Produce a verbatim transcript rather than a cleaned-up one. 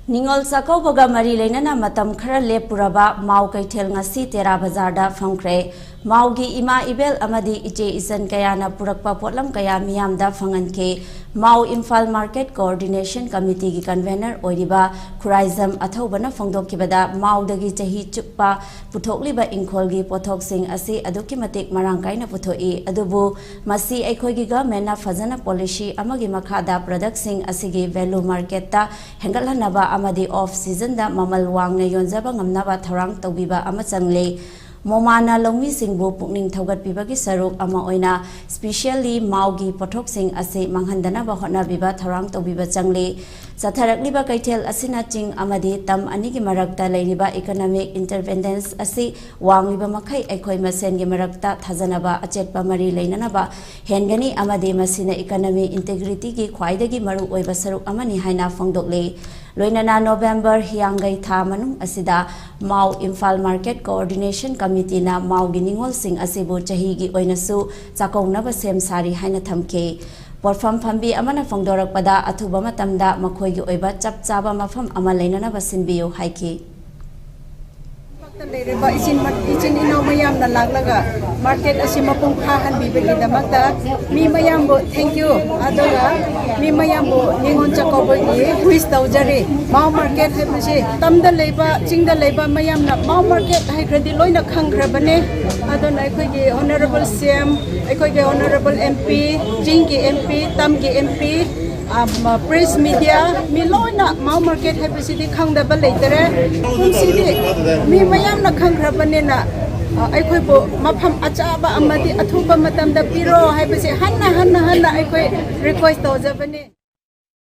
ꯅꯤꯉꯣꯜ ꯆꯥꯛꯀꯧꯕꯒ ꯃꯔꯤ ꯂꯩꯅꯅ ꯃꯇꯝ ꯈꯔ ꯂꯦꯞꯄꯨꯔꯕ ꯃꯥꯎ ꯀꯩꯊꯦꯜ ꯉꯁꯤ ꯇꯦꯔꯥ ꯕꯖꯥꯔꯗ ꯐꯝꯈ꯭ꯔꯦ꯫ ꯃꯥꯎꯒꯤ ꯏꯃꯥ ꯏꯕꯦꯜ ꯑꯃꯗꯤ ꯏꯆꯦ ꯏꯆꯟ ꯀꯌꯥꯅ ꯄꯨꯔꯛꯄ ꯄꯣꯠꯂꯝ ꯀꯌꯥ ꯃꯤꯌꯥꯝꯗ ꯐꯪꯍꯟꯈꯤ꯫ ꯃꯥꯎ ꯏꯝꯐꯥꯜ ꯃꯥꯔꯀꯦꯠ ꯀꯣꯑꯣꯔꯗꯤꯅꯦꯁꯟ ꯀꯃꯤꯇꯤꯒꯤ ꯀꯟꯚꯦꯅꯔ ꯑꯣꯏꯔꯤꯕ ꯈꯨꯔꯥꯏꯖꯝ ꯑꯊꯧꯕꯅ ꯐꯣꯡꯗꯣꯛꯈꯤꯕꯗ, ꯃꯥꯎꯗꯒꯤ ꯆꯍꯤ ꯆꯨꯞꯄ ꯄꯨꯊꯣꯛꯂꯤꯕ ꯏꯪꯈꯣꯜꯒꯤ ꯄꯣꯠꯊꯣꯛꯁꯤꯡ ꯑꯁꯤ ꯑꯗꯨꯛꯀꯤ ꯃꯇꯤꯛ ꯃꯔꯥꯡ ꯀꯥꯏꯅ ꯄꯨꯊꯣꯛꯏ, ꯑꯗꯨꯕꯨ ꯃꯁꯤ ꯑꯩꯈꯣꯏꯒꯤ ꯒꯚꯔꯟꯃꯦꯟꯠꯅ ꯐꯖꯅ ꯄꯣꯂꯤꯁꯤ ꯑꯃꯒꯤ ꯃꯈꯥꯗ ꯄ꯭ꯔꯗꯛꯁꯤꯡ ꯑꯁꯤꯒꯤ ꯚꯦꯂꯨ ꯃꯥꯔꯀꯦꯠꯇ ꯍꯦꯟꯒꯠꯍꯟꯅꯕ ꯑꯃꯗꯤ ꯑꯣꯐ ꯁꯤꯖꯟꯗ ꯃꯃꯜ ꯋꯥꯡꯅ ꯌꯣꯟꯖꯕ ꯉꯝꯅꯕ ꯊꯧꯔꯥꯡ ꯇꯧꯕꯤꯕ ꯑꯃ ꯆꯪꯂꯤ꯫ ꯃꯣꯃꯥꯅ ꯂꯧꯃꯤꯁꯤꯡꯕꯨ ꯄꯨꯛꯅꯤꯡ ꯊꯧꯒꯠꯄꯤꯕꯒꯤ ꯁꯔꯨꯛ ꯑꯃ ꯑꯣꯏꯅ, ꯁ꯭ꯄꯤꯁꯤꯌꯦꯜꯂꯤ ꯃꯥꯎꯒꯤ ꯄꯣꯠꯊꯣꯛꯁꯤꯡ ꯑꯁꯤ ꯃꯥꯡꯍꯟꯗꯅꯕ ꯍꯣꯠꯅꯕꯤꯕ ꯊꯧꯔꯥꯡ ꯇꯧꯕꯤꯕ ꯆꯪꯂꯤ꯫ ꯆꯠꯊꯔꯛꯂꯤꯕ ꯀꯩꯊꯦꯜ ꯑꯁꯤꯅ ꯆꯤꯡ ꯑꯃꯗꯤ ꯇꯝ ꯑꯅꯤꯒꯤ ꯃꯔꯛꯇ ꯂꯩꯔꯤꯕ ꯏꯀꯣꯅꯣꯃꯤꯛ ꯏꯟꯇꯔꯗꯤꯄꯦꯟꯗꯦꯟꯁ ꯑꯁꯤ ꯋꯥꯡꯂꯤꯕ ꯃꯈꯩ ꯑꯩꯈꯣꯏ ꯃꯁꯦꯟꯒꯤ ꯃꯔꯛꯇ ꯊꯥꯖꯅꯕ ꯑꯆꯦꯠꯄ ꯃꯔꯤ ꯂꯩꯅꯅꯕ ꯍꯦꯟꯒꯅꯤ ꯑꯃꯗꯤ ꯃꯁꯤꯅ ꯏꯀꯣꯅꯣꯃꯤ ꯏꯟꯇꯤꯒ꯭ꯔꯤꯇꯤꯒꯤ ꯈ꯭ꯋꯥꯏꯗꯒꯤ ꯃꯔꯨꯑꯣꯏꯕ ꯁꯔꯨꯛ ꯑꯃꯅꯤ ꯍꯥꯏꯅ ꯐꯣꯡꯗꯣꯛꯂꯤ꯫ ꯂꯣꯏꯅꯅ ꯅꯣꯕꯦꯝꯕꯔ ꯍꯤꯌꯥꯡꯒꯩ ꯊꯥ ꯃꯅꯨꯡ ꯑꯁꯤꯗ ꯃꯥꯎ ꯏꯝꯐꯥꯜ ꯃꯥꯔꯀꯦꯠ ꯀꯣꯑꯣꯔꯗꯤꯅꯦꯁꯟ ꯀꯃꯤꯇꯤꯅ ꯃꯥꯎꯒꯤ ꯅꯤꯉꯣꯜꯁꯤꯡ ꯑꯁꯤꯕꯨ ꯆꯍꯤꯒꯤ ꯑꯣꯏꯅꯁꯨ ꯆꯥꯛꯀꯧꯅꯕ ꯁꯦꯝ ꯁꯥꯔꯤ ꯍꯥꯏꯅ ꯊꯝꯈꯤ꯫ ꯄꯣꯠꯐꯝ ꯐꯝꯕꯤ ꯑꯃꯅ ꯐꯣꯡꯗꯣꯔꯛꯄꯗ, ꯑꯊꯨꯕ ꯃꯇꯝꯗ ꯃꯈꯣꯏꯒꯤ ꯑꯣꯏꯕ ꯆꯞ ꯆꯥꯕ ꯃꯐꯝ ꯑꯃ ꯂꯩꯅꯅꯕ ꯁꯤꯟꯕꯤꯌꯨ ꯍꯥꯏꯈꯤ꯫ ꯂꯩꯔꯤꯕ ꯏꯆꯤꯟ, ꯏꯆꯤꯟ ꯏꯅꯥꯎ ꯃꯌꯥꯝꯅ ꯂꯥꯛꯂꯒ ꯃꯥꯔꯀꯦꯠ ꯑꯁꯤ ꯃꯄꯨꯡ ꯐꯥꯍꯟꯕꯤꯕꯒꯤꯗꯃꯛꯇ ꯃꯤ ꯃꯌꯥꯝꯕꯨ thank you, ꯑꯗꯨꯒ ꯃꯤ ꯃꯌꯥꯝꯕꯨ ꯅꯤꯉꯣꯜ ꯆꯥꯛꯀꯧꯕꯒꯤ wish ꯇꯧꯖꯔꯤ꯫ ꯃꯥꯎ ꯃꯥꯔꯀꯦꯠ ꯍꯥꯏꯕꯁꯤ ꯇꯝꯗ ꯂꯩꯕ, ꯆꯤꯡꯗ ꯂꯩꯕ ꯃꯌꯥꯝꯅ ꯃꯥꯎ ꯃꯥꯔꯀꯦꯠ ꯍꯥꯏꯈ꯭ꯔꯗꯤ ꯂꯣꯏꯅ ꯈꯪꯈ꯭ꯔꯕꯅꯦ꯫ ꯑꯗꯨꯅ ꯑꯩꯈꯣꯏꯒꯤ honourable C M, ꯑꯩꯈꯣꯏꯒꯤ honourable M P, ꯆꯤꯡꯒꯤ M P, ꯇꯝꯒꯤ M P, ꯑ, ꯃ-, press media, ꯃꯤ ꯂꯣꯏꯅ ꯃꯥꯎ ꯃꯥꯔꯀꯦꯠ ꯍꯥꯏꯕꯁꯤꯗꯤ ꯈꯪꯗꯕ ꯂꯩꯇꯔꯦ꯫ ꯀꯨꯝꯁꯤꯗꯤ ꯃꯤ ꯃꯌꯥꯝꯅ ꯈꯪꯈ꯭ꯔꯕꯅꯤꯅ, ꯑ, ꯑꯩꯈꯣꯏꯕꯨ ꯃꯐꯝ ꯑꯆꯥꯕ ꯑꯃꯗꯤ ꯑꯊꯨꯕ ꯃꯇꯝꯗ ꯄꯤꯔꯣ ꯍꯥꯏꯕꯁꯦ ꯍꯟꯅ, ꯍꯟꯅ, ꯍꯟꯅ ꯑꯩꯈꯣꯏ request ꯇꯧꯖꯕꯅꯤ꯫